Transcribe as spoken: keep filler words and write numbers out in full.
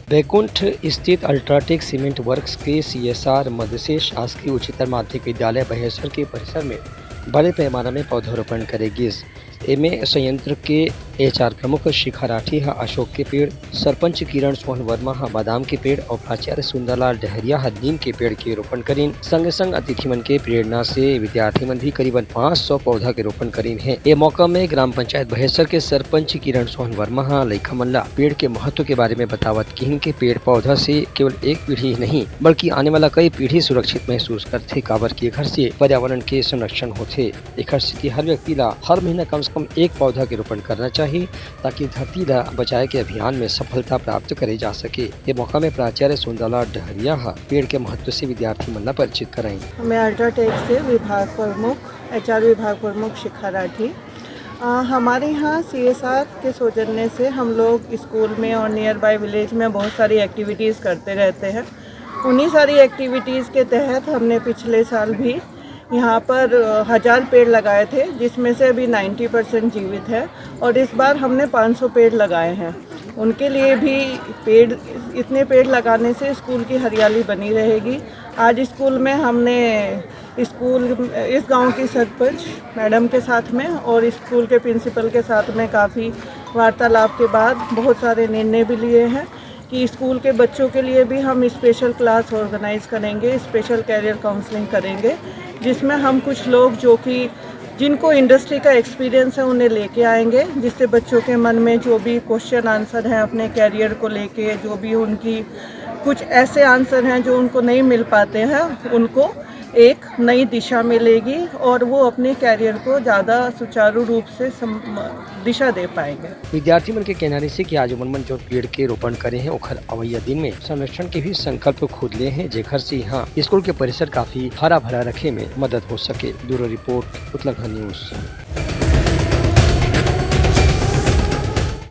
बैकुंठ स्थित UltraTech cement works के CSR मद से शासकीय उच्चतर माध्यमिक विद्यालय बहेसर के परिसर में बड़े पैमाना में पौधारोपण करे गिस। एमे संयंत्र के एचआर प्रमुख शिखा राठी ह अशोक के पेड़, सरपंच किरण सोहन वर्मा ह बादाम के पेड़ और प्राचार्य सुंदरलाल डहरिया ह नीम के पेड़ के रोपण करीन। संगे संग अतिथि मन के प्रेरणा से विद्यार्थी मन भी करीबन पाँच सौ पौधा के रोपण करीन हे। ए मौका में ग्राम पंचायत भैसर के सरपंच किरण सोहन वर्मा ह लइका मन ला पेड़ के महत्व के बारे में बतावत किहिन के पेड़ पौधा से केवल एक पीढ़ी ही नहीं, बल्कि आने वाला कई पीढ़ी सुरक्षित महसूस करथे, काबर कि एखर से पर्यावरण के संरक्षण होथे। एखर सेती हर व्यक्ति ला हर महीना कम से कम एक पौधा के रोपण करना चाहिए, ताकि धरती ला बचाए के अभियान में सफलता प्राप्त करे जा सके। ये मौका में प्राचार्य सुंदरलाल डहरिया ह पेड़ के महत्व से विद्यार्थी मन ला परिचित कराइन। मैं अल्ट्राटेक से विभाग प्रमुख, एचआर विभाग प्रमुख शिखा राठी। अ, हमारे यहाँ सीएसआर के सौजन्य से हम लोग स्कूल में और नियर बाय विलेज में बहुत सारी एक्टिविटीज़ करते रहते हैं। उन्हीं सारी एक्टिविटीज़ के तहत हमने पिछले साल भी यहाँ पर, अ, हज़ार पेड़ लगाए थे, जिसमें से अभी नाइन्टी परसेंट जीवित है और इस बार हमने पाँच सौ पेड़ लगाए हैं। उनके लिए भी पेड़, इतने पेड़ लगाने से स्कूल की हरियाली बनी रहेगी। आज स्कूल में हमने स्कूल, इस गांव की सरपंच मैडम के साथ में और स्कूल के प्रिंसिपल के साथ में काफ़ी वार्तालाप के बाद बहुत सारे निर्णय भी लिए हैं कि स्कूल के बच्चों के लिए भी हम स्पेशल क्लास ऑर्गेनाइज करेंगे, स्पेशल कैरियर काउंसलिंग करेंगे, जिसमें हम कुछ लोग जो कि, जिनको इंडस्ट्री का एक्सपीरियंस है, उन्हें लेके आएंगे, जिससे बच्चों के मन में जो भी क्वेश्चन आंसर हैं अपने कैरियर को लेके, जो भी उनकी कुछ ऐसे आंसर हैं जो उनको नहीं मिल पाते हैं, उनको एक नई दिशा मिलेगी और वो अपने कैरियर को ज़्यादा सुचारू रूप से सम-, दिशा दे पाएंगे। विद्यार्थी मन के कहना रहिसे कि आज ओमन मन जो पेड़ के रोपण करे हैं, ओखर अवैया दिन में संरक्षण के भी संकल्प खुद ले हैं, जेखर से यहाँ स्कूल के परिसर काफी हरा भरा रखे में मदद हो सके। Bureau report, Utlaghat news.